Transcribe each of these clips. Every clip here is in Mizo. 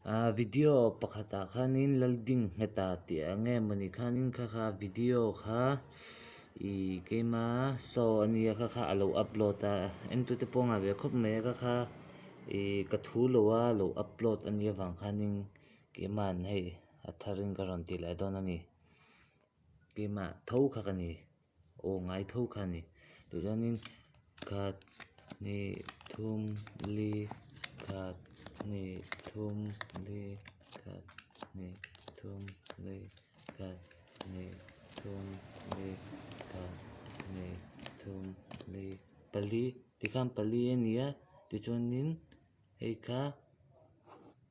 Ahh video pakhatah khanin Lalding ngheta tih ang nge mawni khanin kha kha video kha ih keima saw a nia kha kha a lo upload a entute pawh a ngah ve khawp mai a kha kha ih ka thu lo a lo upload a nih avang khanin keima'n hei a tharin ka rawn tih leh dawn a ni keimah tho kha ka ni. Aw ngai tho kha a ni tichuanin khat hnih thum li khat hnih thum li khat hnih thum li khat hnih thum li khat hnih thum li pali tikhan pali a ni a tichuanin hei kha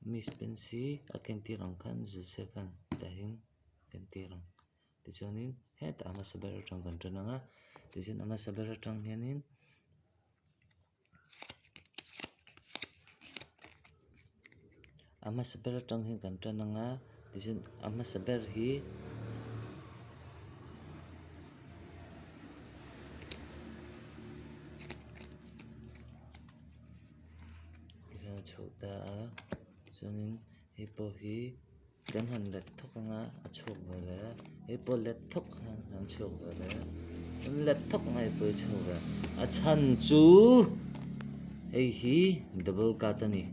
miss pensy a kentir ang khan joseph an dahin a kentir ang. Tichuanin hetah a hmasa ber atang kan tan ang a, tichuan a hmasa ber atang hianin a hmasa ber atang hian kan tan ang a, tichuan a hmasa ber hi tikhian a chhuak ta a, chuanin hei pawh hi. Kan han let thawk ang a a chhuak ve leh a hei pawh let thawk khan an chhuak ve leh a an let thawk ang a hei pawh hi chhuak ve a chhan chu hei hi double cut a ni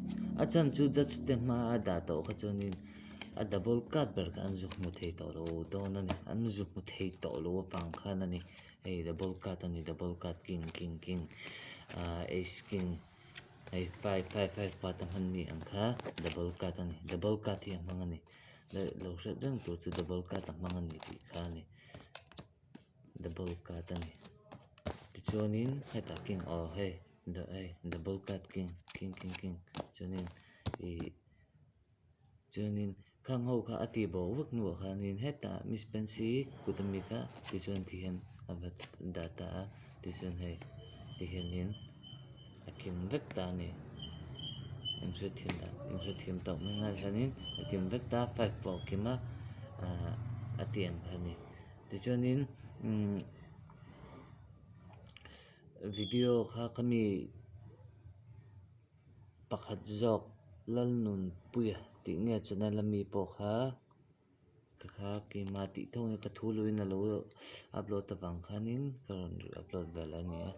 a chhan chu judge te hma a dah tawh kha chuanin a double cut ber kha an zu hmu thei tawh lo dawn a ni an zu hmu thei tawh lo avang khan a ni hei double cut a ni double cut king king king ah ace king. Hei five five five part a hman mi ang kha double cut a ni double cut hi a hmang a ni lo hriat reng tur chu double cut a hmang a ni tih kha a ni double cut a ni tichuanin hetah king aw hei hei double cut king king king king chuanin ih chuanin khang ho kha a tih bo vek hnuah khanin hetah miss pensy kut ami kha tichuan ti hian a va dah ta a tichuan hei ti hianin a kim vek ta a ni inhrethiam dan inhrethiam tawh mai ang hianin a kim vek ta a five pawh a kim a ahh a tih ang kha a ni tichuanin umm video kha khami. Pakhat zawk Lalnunpuia tih nge channel ami pawh kha ka kha keimah tih tho nia ka thu luiin a lo upload avang khanin ka rawn upload ve leh a ni a.